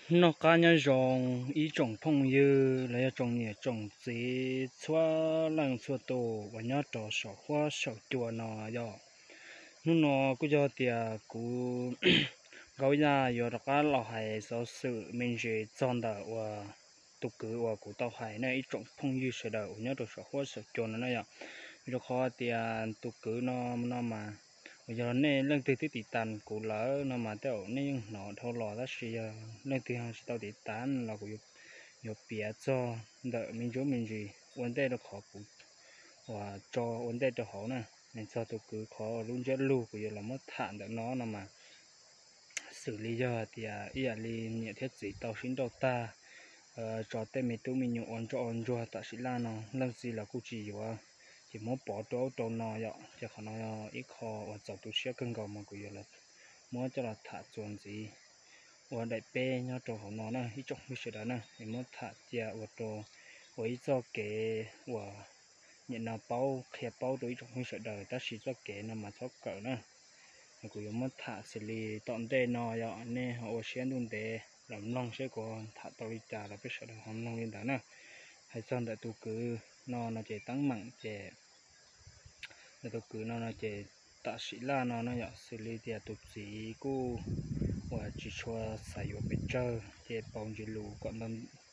Noj qab nyob zoo ib tsoom phooj ywg los yog tsoom niam tsoom txiv txhua leej txhua tus uas nyob rau saum huab saum cua no yom. Hnub no kuj yog tias kuv Nkauj Yaj yuav rov qab los hais xov xwm me ntsis txog ntawm uas tus kwv uas kuv tau hais nej ib tsoom phooj ywg sawv daws uas nyob rau saum huab saum cua no na yom. Rau qhov tias tus kwv no no mas uas yog nej leej twg twb tiv tas kuv lawm no mas tej zaum nej yeej hnov dhau los, tab sis yog leej twg ho tsis tau tiv tas los kuv yuav piav txog ntawm me ntsis me ntsis ua ntej rau qhov kuv uas tso ua ntej rau hauv na. Txog tus kwv qhov lub ntsiab lus kuv yuav los muab tham ntawm no no mas xws li yog tias ib yam li niam thiab txiv tau sib nrauj tag, tso tej me tub me nyuam ua ntsoj ua ntsuag tam sim laj no leej txiv los kuj tsis yuav, ces muab pov rau ub rau no yom. Ces qhov no ib qho uas txaus tu siab kawg nkaus mas kuv yuav muab coj los tham txuas ntxiv ua daim peb nyob rau hauv no na ib tsoom phooj ywg sawv daws na, es muab tham cia ua rau ua ib txoj kev uas nim no paub qhia paub rau ib tsoom phooj ywg sawv daws, tab sis txoj kev no mas txhob kawm na. Kuv yuav muab tham xws li tom ntej no yom, nej ho ua siab ntuj ntev los mloog seb kuv tham tau li cas los peb sawv daws ho mloog li ntawd na. Hais txog ntawm tus kwv no no ces teeb meem ces ntawm tus kwv no no ces tam sim laj no no yom, xws li tias tus txiv kuj uas tsis tshua xav yuav pes tsawg, ces paub ntsis lus kom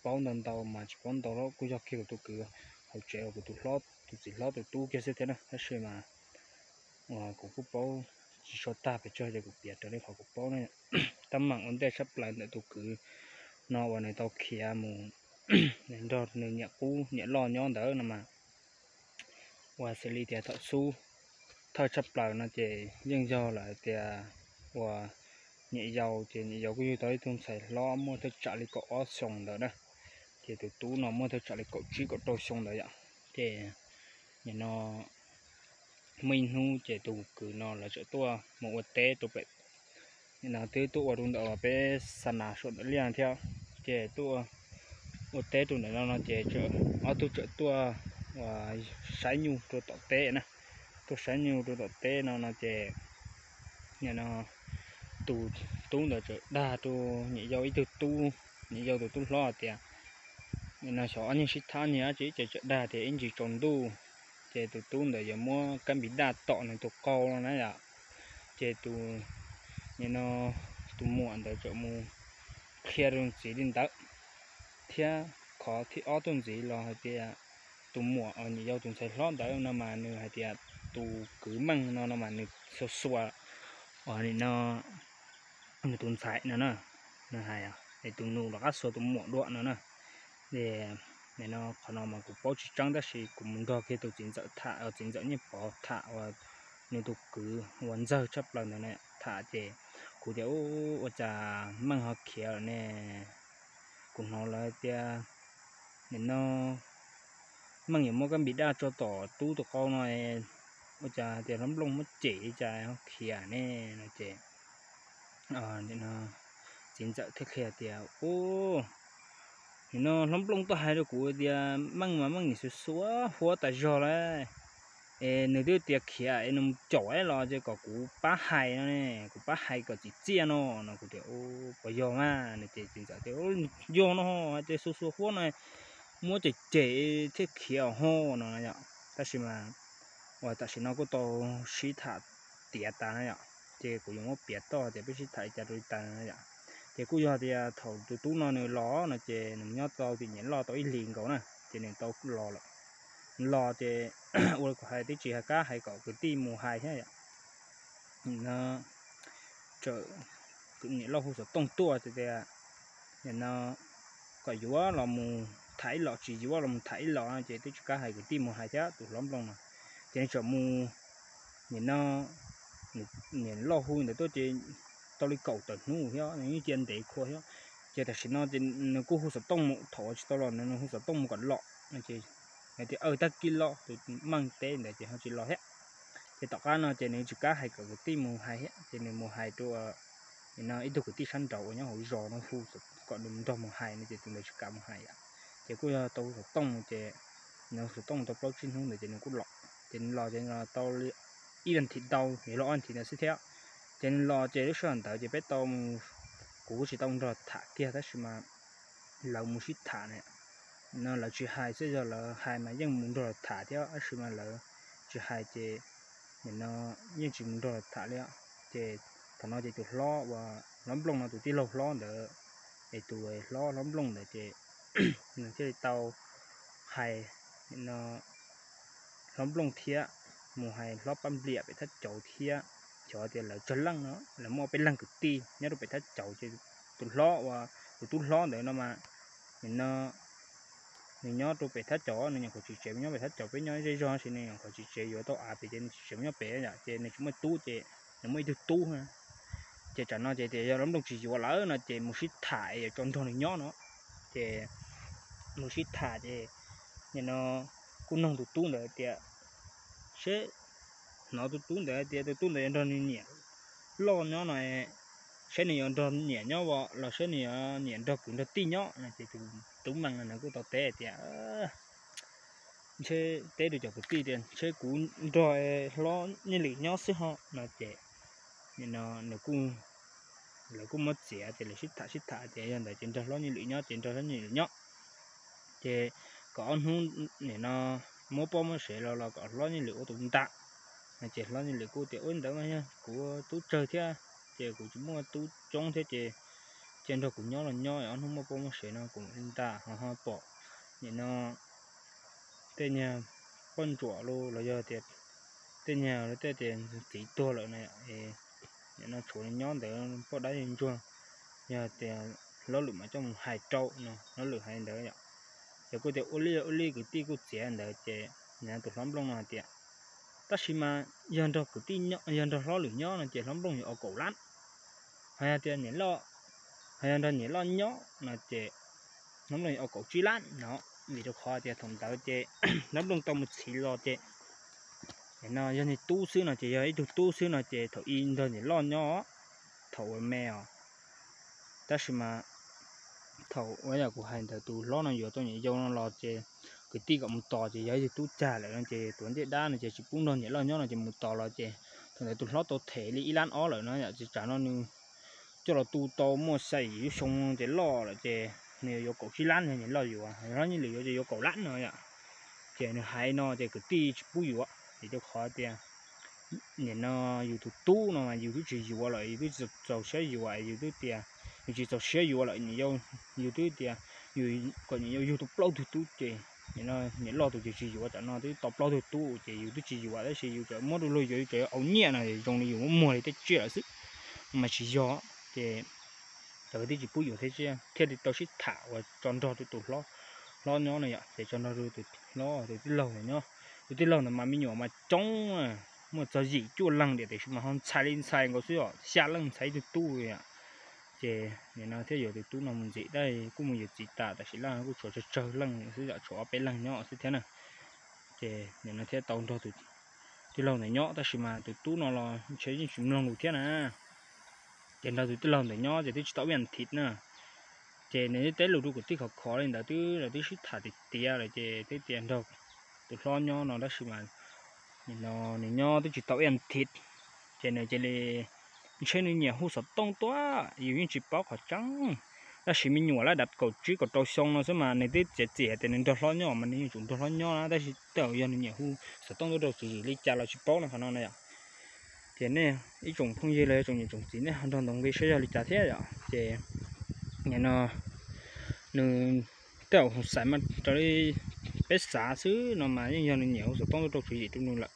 paub ntau ntau mas tsis paub ntau los kuj yog kiag kuv tus kwv hauv tsev uas kuv tus hlob, tus txiv hlob tus tub kiag xwb thiab na, tab sis mas uas kuv kuj paub tsis tshua tag pes tsawg ces kuv piav raws li qhov kuv paub na. Teeb meem ua ntej tshaj plaws ntawm tus kwv no uas nws tau khiav mus nrog nws niam qub niam loj nyob ntawd no mas uas xws li tias thaum xub thawj tshaj plaws no ces yeej yog lawm hais tias uas niam yau, ces niam yau kuj yug tau ib tug ntxhais hlob muaj thaj tsam li kaum ob xyoos ntawd na, ces tus tub no muaj thaj tsam li kaum tsib kaum rau xyoo ntawd yom. Ces nim no muaj ib hnub ces tus kwv no lawv txawm tuaj mus ua teb rau pem, nim no twb tuaj ua rau ntawm peb xa nas suam ntawm liaj thiab, ces tuaj ua teb rau ntawm no no ces ob tug txawm tuaj uas saib nyuj rau tom teb na, tuaj saib nyuj rau tom teb no no ces nim no tus tub ntawd txawm dag rau niam yau ib tug tub, niam yau tus tub hlob tias nim no xyov ob niag sib thab niag dab tsi ces txawm dag tias ib ntsis tsaus ntuj ces tus tub ntawd yuav muab kab npis daj tom nws tus qau no na yom. Ces tus, nim no tus muam ntawd txawm mus qhia rau txiv li ntawd, thiab qhov thib ob tuaj ntxiv los hais tias tus muam uas niam yau tus ntxhais hlob ntawd no mas nws hais tias tus kwv Meej no no mas nws xuas xuas uas nim no nws tus ntxhais no na, nws hais es tus nus rov qab xuas tus muam dua no na. Nim no qhov no mas kuv paub tsis tseeb tab sis kuv mus nrog kiag tus txiv ntxawm tham, txiv ntxawm Nyiaj Pov tham uas nws tus kwv uas ntxawg tshaj plaws ntawd na tham ces kuv tias ua cas Meej ho khiav lawm ne, kuv hnov lawv tias nim no Meej yuav muab kab npis daj tso tom tub tus qau no, ua cas tias hlob Nplooj muab cem li cas ho khiav ne no ces txiv ntxawm thiaj qhia tias nim no hlob Nplooj tuaj hais rau kuv tias Meej mas Meej nim xuas xuas huab tas zog lawm, es nws twb tias khiav es nws mus caum los ces kom kuv pab hais no ne, kuv pab hais kom txim txiaj no no. Kuv tias puas yog mas no ces txiv ntxawm tias yog no, hais tias xuas xuas huab no muab cem cem thiaj khiav ho no yom. Tab sis mas uas tam sim no kuj tau sib tham tiav tas na yom, ces kuv yuav muab piav toj tias peb sib tham li cas rau li tas na yom. Ces kuj yog tias thaum tus tub no nws los no ces nws nyob tau tim niam loj tau ib hlis nkaus na, ces nws tau los lawm. Los ces ua li kuv hais twb tsis hais kab hais kom kwv tij mus hais thiab yom. Nim no txawm niam loj hu xov tooj tuaj tias nim no kom yuav los mus tham ib los, tsis yuav los mus tham ib los no ces twb tsis kab hais kwv tij mus hais thiab tus hlob Nplooj no. Ces nws txawm mus, nim no niam loj hu ntawd tuaj ces tau li kaum tawm hnub thiab nws yeej cia ntev khua thiab. Ces tam sim no ces nws kuj hu xov tooj mus, thaum tsis tau los nws hu xov tooj mus kom los no ces hais tias aw tag kis los, tus Meej teb ntawd ces ho tsis los thiab. Ces tom qab no ces nws tsis kab hais kom kwv tij mus hais thiab, ces nws mus hais rau nim no ib tug kwv tij sab nraud uas nyob hauv zos no hu kom nws nrog mus hais no ces tus ntawd tsis kam mus hais yom. Ces kuj yog tau hu xov tooj mus ces nws hu xov tooj mus tau plaub tsib hnub ntawd ces nws kuj los. Ces nws los ces los tau ib vas thiv ntau, yuav los ob vas thiv ntawd xwb thiab. Ces nws los ces lub sij hawm ntawd ces peb tau mus kuv kuj tsis tau nrog tham kiag tab sis mas lawv mus sib tham na. No lawv tsis hais xwb, yog lawv hais mas yeej mus nrog tham thiab, tab sis mas lawv tsis hais ces nim no yeej tsis mus nrog tham li. Ces thaum no ces tus hlob uas hlob Nplooj no, tus tij laug hlob ntawd, es tus hlob hlob Nplooj ntawd ces nws thiaj li tau hais no hlob Nplooj thiab mus hais hlob Paj Npliam pem Thaj Cauv thiab. Xyov tias lawv tsawg leej no, lawv muaj ob peb leeg kwv tij nyob rau pem Thaj Cauv ces tus hlob uas tus tub hlob ntawd no mas nim no nws nyob rau pem Thaj Cauv, nws nyuam qhuav tsis tsev mus nyob pem Thaj Cauv, peb nyob zej zog tab sis nws nyuam qhuav tsis tsev yuav tau av pem ces nws tsis tsev mus nyob pem yom, ces nws tsis muaj tub ces nws muaj ib tug tub. Ces tsam no ces tias yog hlob Nplooj tsis yuav lawm no ces mus sib tham es yuav tso nrog nws nyob no. Ces mus sib tham ces nim no kuj noog tus tub ntawd tias seb, hnov tus tub ntawd tias tus tub ntawd yuav nrog nws niam loj nyob no, seb nws yuav nrog niam nyob los seb nws yuav niam nrog kwv nrog tij nyob no. Ces tus tub Meej no nws kuj tau teb tias ntshe teb rau cov kwv tij tias ntshe kuv nrog hlob Nyiaj Lwm nyob xwb ho no ces nim no nws kuj, lawv kuj muab txiav ces lawv sib tham sib tham tias yog ntawd ces nrog hlob Nyiaj Lwm nyob ces nrog hlob Nyiaj Lwm nyob. Ces kom ob hnub nim no muab poj muab sev los los kom hlob Nyiaj Lwm ua tus nta no. Ces hlob Nyiaj Lwm kuj tias ua ntawd mas yog kuv tub tsawg thiab ces kuv tsis muaj tub coob thiab ces cia nrog kuv nyob los nyob, ob hnub muaj poj muaj sev no kuv mam li nta. Ho ho pom nim no tej niag poj ntsuam los los yog tias tej niag tej tias txiv tuag lawm no, nim no tshuav nws nyob ntawd poj dab ntsuag, yog tias hlob Lwm mam coj mus hais rau no, hlob Lwm hais ntawd yom. Ces kuj tias ua li ua li kwv tij kuj txiav ntawd ces nim no tus hlob Nplooj no hais tias tab sis mas yog nrog kwv tij, yog nrog hlob Lwm nyob no ces hlob Nplooj yuav ob kaum lab. Ho yog tias niam loj, ho yog nrog niam loj nyob no ces hlob Nplooj yuav ob kaum tsib lab no. Vim rau qhov tias thaum ntawd ces hlob Nplooj tau mus txhiv los ces no yog niag tub xwb no ces yog ib tug tub xwb no ces thaum ub nrog niam loj nyob thaum ua me os. Tab sis mas thaum uas yog kuv hais ntawd tus hlob no yuav tau niam yau no los ces kwv tij kom mus tos ces yog ib tug tub cag lawm no ces tuav ncej dab no ces tsis pub nrog niam loj nyob no ces mus tos los ces thaum ntawd tus hlob tau them li ib lab ob lawm no yom, ces tsam no nws coj los tu tau muaj xya yim lub xyoo ces loj lawm ces nws yuav kaum tsib lab no, niam loj yuav, hlob Nyiaj Lwm yuav ces yuav kaum lab no yom. Ces nws hais no ces kwv tij tsis pub yuav vim rau qhov tias nim no yus tus tub no mas yus twb tsis yuav lawm, yus twb txaus siab yuav, yus twb tias yus tsis txaus siab yuav lawm, yus twb tias yus kom niam yau yug tau plaub tug tub ces niam loj tus ces tsis yuav, tam no twb tau plaub tug tub ces yus twb tsis yuav tab sis yus tseem muab rau luag yuav, yus tseem yuav au nyiaj no zoo li yus muab muag li tej tsiaj lawm xwb. Mas tsis yog, ces cov kwv tij tsis pub yuav thiab thiaj li tau sib tham uas tso nrog rau tus hlob, hlob nyob no yom, ces tso nrog rau tus hlob tus tij laug ntawd nyob. Tus tij laug ntawd mas me nyuam mas coob, muaj txog yim cuaj leeg tiam sis mas ho ntxhais li ntxhais nkaus xwb os, xya leej ntxhais ib tug tub yom. Ces nim no thiaj yuav tus tub no mus ntxiv, tab kuj mus yuav txiv tas, tam sim laj kuj tshuav tsawg tsawg leej xwb yom, tshuav ob peb leeg nyob xwb thiab na. Ces nim no thiaj tau nrog tus tij laug ntawd nyob, tab sis mas tus tub no los ntshe yeej tsis mloog lus thiab na. Ces nrog tus tij laug ntawd nyob ces twb tsis tau ib as thiv na. Ces nws twb teb lus rau kwv tij khov khov li ntawd, twb lawv twb sib tham tiag tiag lawm ces twb tias nrog tus hlob nyob no tab sis mas no nws nyob twb tsis tau ib as thiv. Ces nws cia li, ntshe nws nyiam hu xov tooj tuaj, yus yeej tsis paub qhov tseeb. Tab sis me nyuam lawm dav kaum tsib kaum rau xyoo no xwb mas nws twb txiav txim hais tias nws nrog hlob nyob mas nws yeej tsum nrog hlob nyob na, tab sis tej zaum yog nws nyiam hu xov tooj tuaj rau tswv yim li cas los tsis paub no qhov no na yom. Ces nej ib tsoom phooj ywg los yog tsoom niam tsoom txiv nej ho nrog ntaus nqi saib yog li cas thiab yom. Ces nim no nws tej zaum hu xaiv mas raws li peb xav xwb no mas yeej yog nws nyiam hu xov tooj tuaj rau tswv yim rau nws lawm.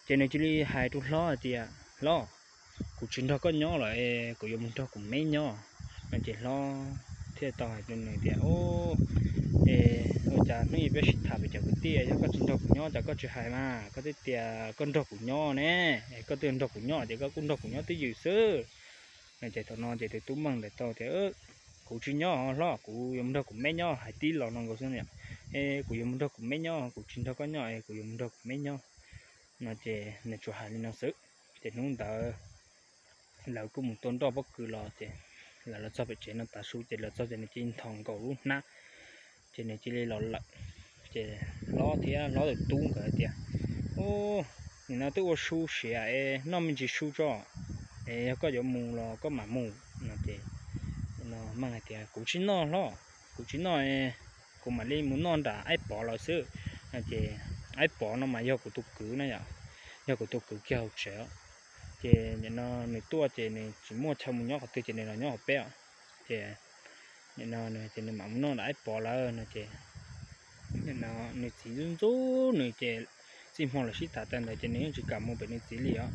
Ces nws cia li hais rau hlob hais tias, hlob, kuv tsis nrog koj nyob lawm, kuv yuav mus nrog kuv me nyob no. Ces hlob thiaj tau hais rau nws tias, es ua cas hnub ib peb sib tham pem cov kwv tij, yog koj tsis nrog kuv nyob cas koj tsis hais mas, koj twb tias koj nrog kuv nyob ne, koj twb nrog kuv nyob ces koj kuj nrog kuv nyob twj ywm xwb no. Ces thaum no ces tus tub meej ntawd tau tias, kuv tsis nyob hlob, kuv yuav mus nrog kuv me nyob, hais tib los no nkaus xwb, es kuv yuav mus nrog kuv me nyob, kuv tsis nrog koj nyob es kuv yuav mus nrog kuv me nyob no. Ces nws tsuas hais li no xwb. Ces hnub ntawd lawv kuj mus tua nroj pob kws los ces lawv los txog pem tsev no tav su ces lawv txog ces nws cia li nthos nkaus lub hnab ces nws cia li los lawm. Ces hlob thiab hlob tus tub nkawd tias, nim no twb ua su siav es noj me ntsis su tso, es yog koj yuav mus los koj mam mus no. Ces Meej hais tias, Kuv tsis noj hlob, kuv tsis noj, kuv mam li mus noj nram Aib Pov lawm xwb. No ces Aib Pov no mas yog kuv tus kwv na yom, yog kuv tus kwv kiag hauv tsev. Ces nim no nws tuaj ces nws tsis muaj chaw mus nyob qhov twg ces nws los nyob hauv peb os. Ces nim no nws mam mus noj nram Aib Pov lawm no ces nws txiv ntxub ntxub nws ces txij hmo lawv sib tham tas ntawd ces nws yeej tsis kam mus pem nws txiv li os.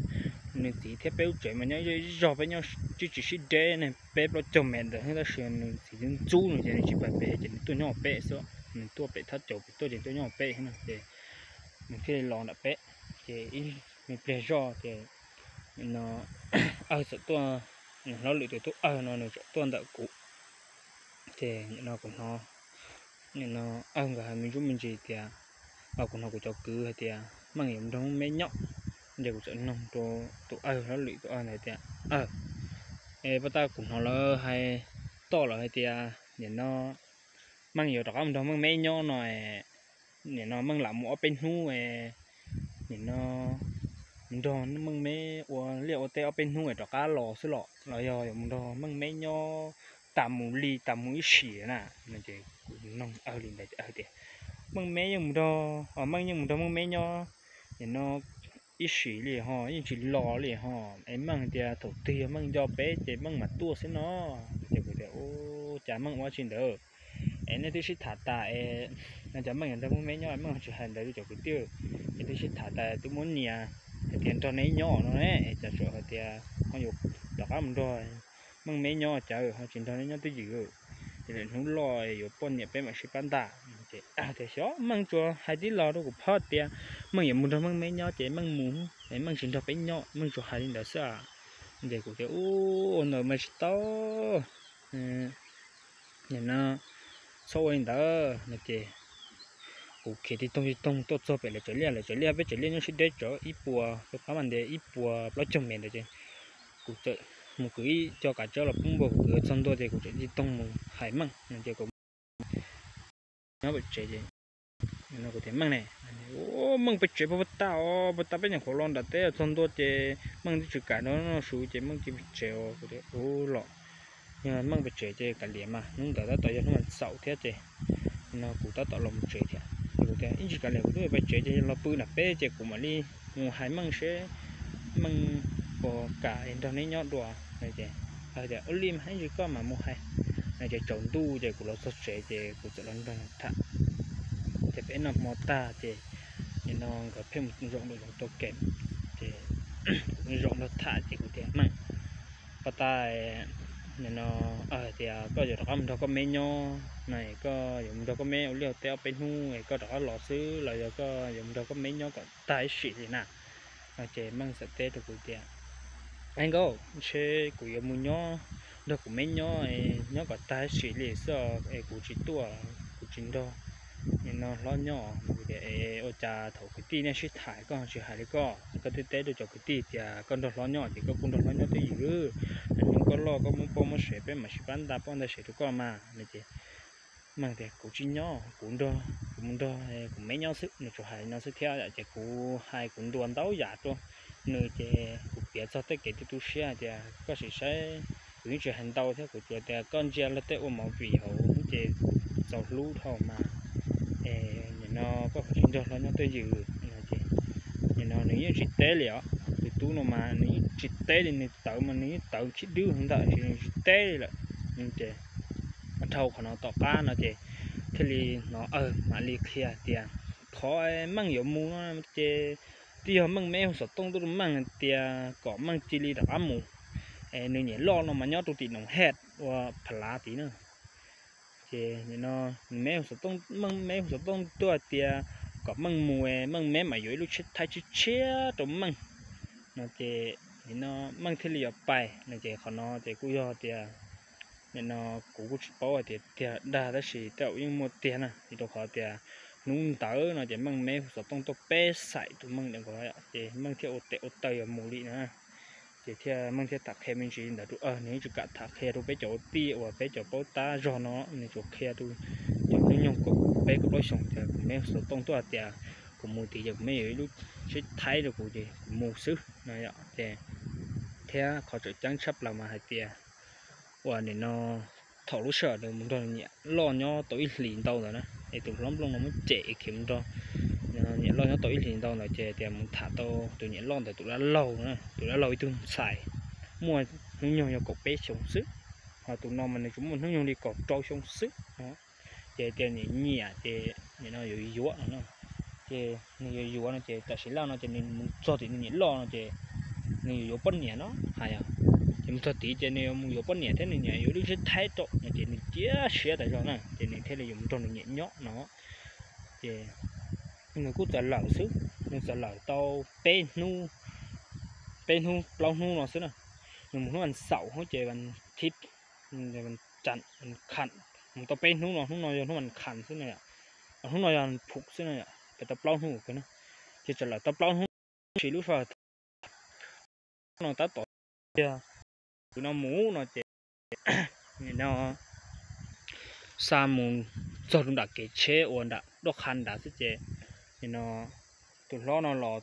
Nws txiv thiab peb lub tsev mas nyob ib zog, peb nyob tsis sib deb ne, peb plaub caug mev ntawd, tab sis nws txiv ntxub nws ces nws tsis pab pem ces nws tuaj nyob hauv peb xwb. Nws tuaj pem thab caus pem tuaj ces tuaj nyob hauv peb no ces nws thiaj li los nram peb. Ces ib me pliag zoj ces no Awg txawm tuaj, hlob Lwm tus tub Awg no nws txawm tuaj ntawm kuv. Ces no kuv hnov no Awg nkawd hais me ntsuj me ntsis tias, kuv hnov kuv cov kwv hais tias Meej yuav mus nrog Meej Meb nyob. Ces kuv txawm nug rau tus Awg, hlob Lwm tus Awg ntawd tias, Awg, es pas tas kuv hnov lawv hais, toj lawv hais tias nim no Meej yuav rov qab mus nrog Meej Meb nyob no, nim no Meej lam mus ob peb hnub, nim no mus nrog Meej Meb ua liaj ua teb ob peb hnub es rov qab los xwb los los yog yuav mus nrog Meej Meb nyob tas mus li tas mus ib sim na? No ces kuv nug Awg li ntawd, Awg tias, Meej Meb yeej mus nrog, Meej yeej mus nrog Meej Meb nyob nim no ib sim li ho yeej tsis los li ho. Es Meej tias thaum twg yog Meej nco peb ces Meej mam tuaj xwb no. Ces kuv tias, Ua cas Meej ua tsi ntawd? Es nej twb sib tham tas es no cov Meej yuav nrog Meej Meb nyob, Meej tsis hais ntawd rau cov kwv tij. Es twb sib tham tas twb muab nias hais tias nrog neb nyob no ne, es cas tseem hais tias ho yuav rov qab mus nrog Meej Meb nyob cas ho tsis nrog neb nyob twj ywm? Ces lawm hnub loj yuav poj niam peb mam sib pab ntaj. Ces tias xyov, Meej tsuas hais tib los rau kuv phob tias Meej yuav mus nrog Meej Meb nyob ces Meej mus, Meej tsis nrog peb nyob, Meej tsuas hais li ntawd xwb. Ces kuv tias, Ua ntawd mas tsis tau, nim no txhob ua li ntawd no ces kuv khiav tig toog tig toog tuaj txog pem lawv tsev liaj. Lawv tsev liaj, peb tsev liaj nyob sib deb tsawv ib puas, peb qab mas ntias ib puas plaub caug mev ntawd ces kuv txawm mus kwv ib co kav tsawb los pub npua, kuv kwv txog ntua ces kuv txawm tig toog mus hais Meej no ces kuv nyob pem tsev ces kuv tias, Meej ne, Meej pem tsev puas tau, puas tau peb nyuam qhuav los nram teb txog ntua ces Meej twb tsis kam nrog noj su ces Meej cia pem tsev os. Kuv tias, Ua los yog Meej pem tsev ces kav liam mas, hnub ntawd tab tom yog hnub vas xaum thiab ces no kuv tab tom los mus tsev thiab. Ces kuv tias, Ib ntsis kav liam, kuv twb pem tsev ces los pw nram peb ces kuv mam li mus hais Meej seb Meej puas kam nrog neb nyob dua. Ces tias, Ua li mas ib ntsis koj mam mus hais. No ces tsaus ntuj ces kuv los txog tsev ces kuv txawm los nrog nws tham. Ces peb noj hmo tag ces nim no nkawd pheej mus zaum nraum zoov taug kev, ces kuv zaum nrog tham ces kuv tias, Meej, pas tas nim no hais tias koj yuav rov qab mus nrog koj meb nyob no, koj yuav mus nrog koj meb ua liaj ua teb ob peb hnub es koj rov qab los xwb los yog koj yuav mus nrog koj meb nyob kom tag ib sim li na? No ces Meej txawm teb rau kuv tias, Aib nkauj, ntshe kuv yuav mus nyob nrog kuv meb nyob, nyob kom tag ib sim li xwb es kuv tsis tuaj, kuv tsis nrog nim no hlob nyob. Kuv tias, Es ua cas thaum kwv tij nej sib tham koj tsis hais li koj, koj twb teb rau cov kwv tij tias koj nrog hlob nyob ces koj kuj nrog hlob nyob twj ywm, hnub koj loj koj muaj poj muaj sev peb mam sib pab ntaj poj ntaj sev rau koj mas. No ces Meej tias, Kuv tsis nyob, kuv nrog, kuv mus nrog kuv meb nyob xwb. Nws tsuas hais li no xwb thiab ces kuv hais kuv ntuas ntau yam rau nws ces kuv piav txog tej kev tu tu siab hais tias koj sim saib, kuv yeej tsis hais ntau thiab kuv tsuas tias koj ntsia luag tej ua movie hauv ces txaus hlub dhau mas, es nim no koj tsis nrog hlob nyob twj ywm no ces nim no nws yeej tsis teb li os. Tus tub no mas nws yeej tsis teb li, nws tawv mas nws yeej tawv khib dwb ntawm ces nws tsis teb li lawm. Ces dhau qhov no tom qab no ces thiaj li hnov Awg mam li qhia tias qhov Meej yuav mus no ces twb yog Meej meb hu xov tooj tuaj rau Meej tias kom Meej cia li rov qab mus, es nws niam loj no mas nyob rau tim Noom Hej ua Pha Lav tid na. Ces nim no nws meb hu xov tooj, Meej meb hu xov tooj tuaj tias kom Meej mus, Meej meb mam yuav ib lub tsheb thaib tshiab tshiab rau Meej no ces nim no Meej thiaj li yuav pais no ces qhov no ces kuj yog tias nim no kuv kuj tsis paub hais tias tiag dag tab sis tej zaum yeej muaj tiag na, vim rau qhov tias hnub ntawd no ces Meej meb hu xov tooj tuaj peb xaim tus Meej ntawd nkaus ces Meej thiaj ua tes ua taw yuav mus li na. Ces thiaj Meej thiaj tham qhia me ntsis ntawd rau Awg, nws yeej tsis kam tham qhia rau peb cov ua tij uas peb cov paub tab zog no, nws tsuas qhia rau cov hnub nyoog kaum peb kaum plaub xyoos tias kuv meb hu xov tooj tuaj hais tias kuv mus tid ces kuv meb yuav ib lub tsheb thaib rau kuv ces kuv mus xwb no. Ces thiab qhov tseem ceeb tshaj plaws mas hais tias uas nim no thaum lub sij hawm ntawd mus nrog nws niam loj nyob tau ib hlis ntau ntawd na, es tus hlob Nplooj no muab cem khiav mus nrog niam loj nyob tau ib hlis ntau ntawd ces tias mus tham tau tus niam loj ntawd tus dab laug na, tus dab laug ib tug ntxhais muaj hnub nyoog yog kaum peb xyoo xwb, ho tus no mas nws tsuas muaj hnub nyoog li kaum rau xyoo xwb no. Ces tias nws nyiam ces nim no yuav yuav no na. Ces nws yuav yuav no ces tam sim laj no ces nws mus txog tim nws niam loj no ces nws yuav yuav poj niam no hais os. Ces mus txog tid ces nws mus yuav poj niam thiab nws niam yuav lub ntsiab thaib rau no ces nws cia siab tas zog na ces nws thiaj li yuav mus nrog nws niam nyob no. Ces nws kuj txawm lawm xwb, nws txawm lawm tau peb hnub, peb hnub plaub hnub no xwb na. Nws mus hnub vas xaum ces kha, mus tau peb hnub no, hnub no yog hnub vas kha xwb na yom, hnub no yog phuv xwb na yom, peb tau plaub hnub na. Ces txawm lawm tau plaub hnub, tab sis lub sij hawm no tab tom tiag, tus no mus no ces nim no xa mus txog rau nram kev tsheb uas nram doj qha nrad xwb ces nim no tus hlob no los,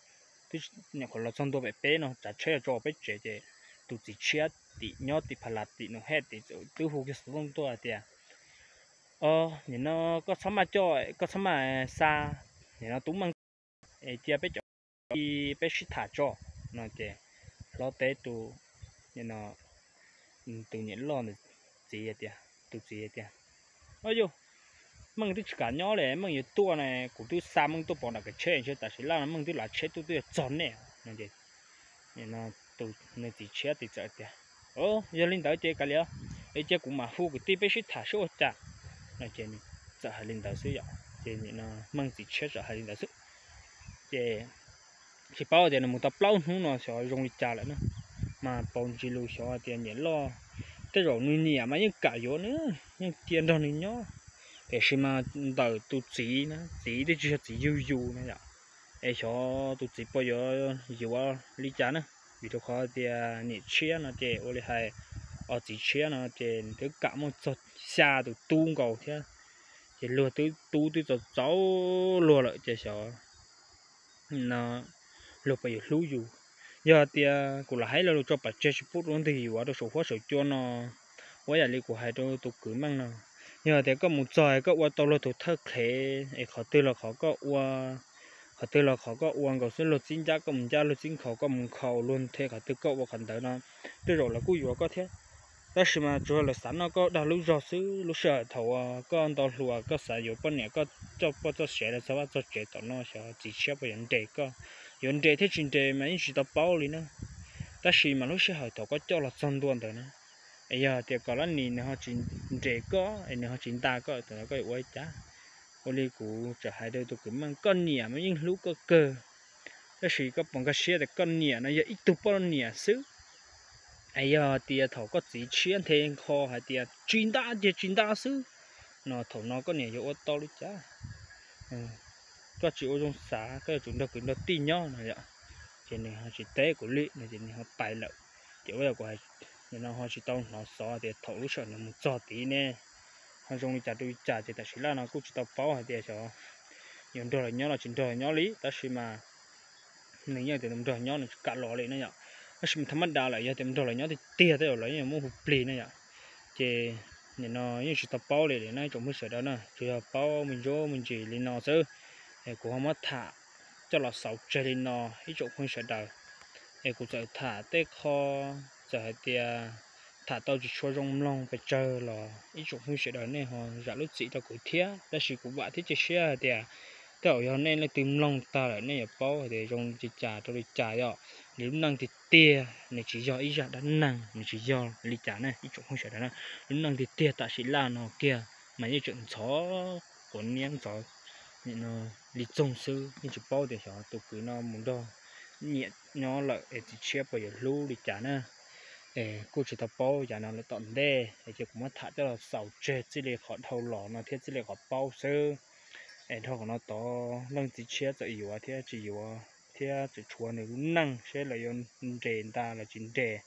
twb nyuam qhuav los txog ntua pem peb no tsav tsheb los tso peb tsev ces tus txiv tshiab tim nyob tim Pha Las tim Nus Hej tim twb hu kiag xov tooj tuaj hais tias, nim no koj txhob maj coj, koj txhob maj xa, nim no Tub Meej es cia peb cov peb sib tham tso no ces hlob teb tus, nim no tus niam loj ntawd txiv tias, tus txiv tias, o yog Meej twb tsis kam nyob li, Meej yuav tuaj na, kuv twb xa Meej tuaj pov nram kev tsheb ntshe tam sim laj no Meej twb lav tsheb tuaj twb yuav txog nej no ces tus, nws txiv tshiab tis txawm tias, yog li ntawd ces kav liam, es cia kuv mam hu kwv tij peb sib tham seb ua cas no ces nws txawm hais li ntawd xwb yom. Ces nim no Meej txiv tshiab txawm hais li ntawd xwb. Ces tsis paub tias nws mus tau plaub hnub no xyov zoo li cas lawm na, mas paus ntsis lus xyov tias niam loj, tej zaum nws niam mas yeej kam yuav nws, yeej cia nrog nws nyob, tiam sis mas ntawm tus txiv na, txiv twb tsis yog txiv yug yus na yom, es xyov tus txiv puas yuav yuav li cas na, vim rau qhov tias niam tshiab no ces ua li hais, os txiv tshiab no ces nws twb kam muaj txog xya tus tub nkaus thiab, ces luag twb tub twb txaus txaus luag lawm ces xyov no luag puas yuav hlub yus. Yog hais tias kuv lam hais lo lus tso pam tseg tsis pub rau leej twg yuav rau saum huab saum cua no, ua yam li kuv hais rau tus kwv Meej no, yog hais tias koj mus txog koj ua tau luag tus thawj qhev es qhov twg los qhov koj ua, qhov twg los qhov koj ua nkaus xwb, luag txib ncab koj mus ncab, luag txib nkhaus koj mus nkhaus, luag nthe qhov twg koj ua qhov ntawd no, tej zaum lawv kuj yuav koj thiab. Tab sis mas tsuas yog lawv xav noj koj dag lub zog xwb, lub sij hawm thaum uas koj nto hluas koj xav yuav poj niam koj coj poj txoj sev los txog vaj txog tsev tom no xyov txiv tshiab puas yuav nres koj, yuav nres thiab tsis nres mas yeej tsis tau paub li na. Tab sis mas lub sij hawm thaum koj coj los txog ntua ntawd na, es yog tias kom lab nis nws ho tsis nres koj es nws ho tsis nta koj, thaum ntawd koj yuav ua li cas? Ua li kuv txawm hais rau tus kwv Meej, koj niam mas yeej hlub koj kawg, tab sis koj puas nkag siab tias koj niam no yog ib tug poj niam xwb, es yog tias thaum koj txiv tshiab nthe nkho hais tias tsis nta ces tsis nta xwb no, thaum no koj niam yuav ua tau li cas? Koj tsis ua zoo xav, koj yuav tsum nrog kwv nrog tij nyob no yom. Ces nws ho tsis teb kuv li no ces nws ho pais lawm. Ces ua yog kuv hais no ho tsis tau hnov xov tias thaum lub sij hawm nws mus txog tid ne ho zoo li cas rau li cas, ces tam sim laj no kuj tsis tau paub hais tias xyov yuav nrog lawv nyob los tsis nrog lawv nyob li, tab sis mas nws yeej tias nws nrog nyob nws tsis kam los li no yom. Tab sis mas tha mab da lawm yog tias nrog lawv nyob tiag tiag tej zaum lawv yeej yuav muab hu plig na yom. Ces nim no yeej tsis tau paub li na ib tsoom phooj ywg sawv daws na, tsuas yog paub me ntsuab me ntsis li no xwb. Es kuv ho muab tham coj los xaus tseg li no ib tsoom phooj ywg sawv daws. Es kuv txawm tham tej qho txawm hais tias tham tau tsis tshua zoo mloog pes tsawg los ib tsoom phooj ywg sawv daws nej ho zam lub txim rau kuv thiab, tab sis kuv vam thiab cia siab hais tias tej zaum yog nej leej twg mloog tag lawm nej yuav paub hais tias zoo li cas rau li cas yom. Nws lub neej tiag tiag nws tsis yog ib zaj dab neeg, nws tsis yog li cas ne ib tsoom phooj ywg sawv daws na. Lub neej tiag tiag tam sim laj no kiag mas yeej tseem ntxhov quav niab ntxhov li txoog xwb, yeej tsis paub tias xyov tus kwv no mus nrog niam nyob lawm es txiv tshiab puas yuav hlub li cas na. Es kuj tsis tau paub yav no lawm tom ntej es ces kuv muab tham coj los xaus tseg txij li qhov dhau los no thiab txij li qhov paub xwb. Es dhau qhov no tod leej txiv tshiab txawm yuav thiab tsis yuav thiab tseem tshuav nws lub neej seb lawv yuav nres ntag los tsis nres.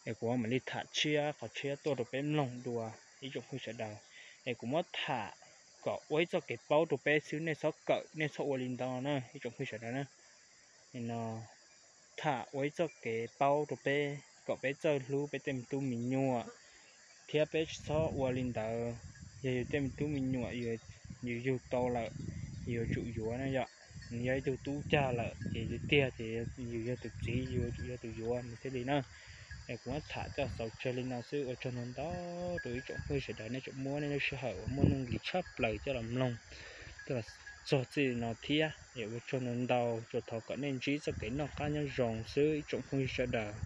Es kuv mam li tham tshiab qhov tshiab tuaj rau peb mloog dua ib tsoom phooj ywg sawv daws. Es kuv muab tham kom ua ib txoj kev paub rau peb xwb, nej txhob kawm, nej txhob ua li ntawd na ib tsoom phooj ywg sawv daws na. No tham ua ib txoj kev paub rau peb kom peb txawj hlub peb tej me tub me nyuam, thiab peb tsis txhob ua li ntawd. Yog yus tej me tub me nyuam yus yug tau lawm, yuav tsum yuav no yom. Nws yog ib tug tub cag lawm ces tiag tiag ces yus yog tus txiv yus yuav tsum yog tus yuav nws thiaj li na. Es kuv muab tham coj xaus tseg li no xwb, ua tsaug ntau ntau rau ib tsoom phooj ywg sawv daws nej tseem muab nej lub sij hawm uas muaj nuj nqis tshaj plaws coj los mloog, coj los txog txij li no thiab. Es ua tsaug ntau ntau, tsuas thov kom nej ntsib txoj kev noj qab nyob zoo xwb ib tsoom phooj ywg sawv daws.